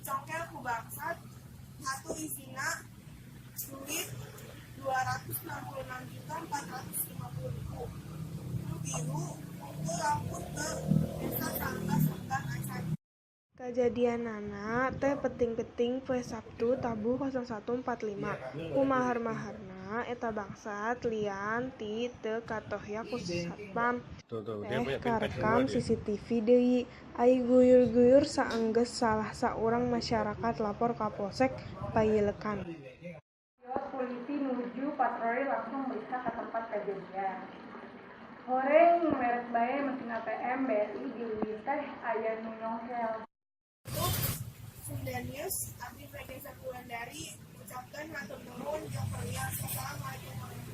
Dicongkel ku bangsat hatu isina duit 266.450.000. Nu tilu hungkul lampur teu bisa saenggas enggan acan. Kajadianana teh peuting-peuting poe Saptu tabuh 01.45. Ku mahar-maharna eta bangsat lian ti teu katohya ku satpam Tuh, tuh, dia teh punya pinpad dua karekam dia. CCTV deui. Ai guyur-guyur saenggeus salah saurang masyarakat lapor ka Polsek Payelekan. Kios polisi nuju patroli langsung meriksa ke tempat kejadian. Horeng meres bae mesin ATM BRI di leuwih teh aya nu nyongkel. Untuk Sunda News, Abdi Regesa Wulandari mengucapkan hatur nuhun jeung perlian. Wassalamualaikum.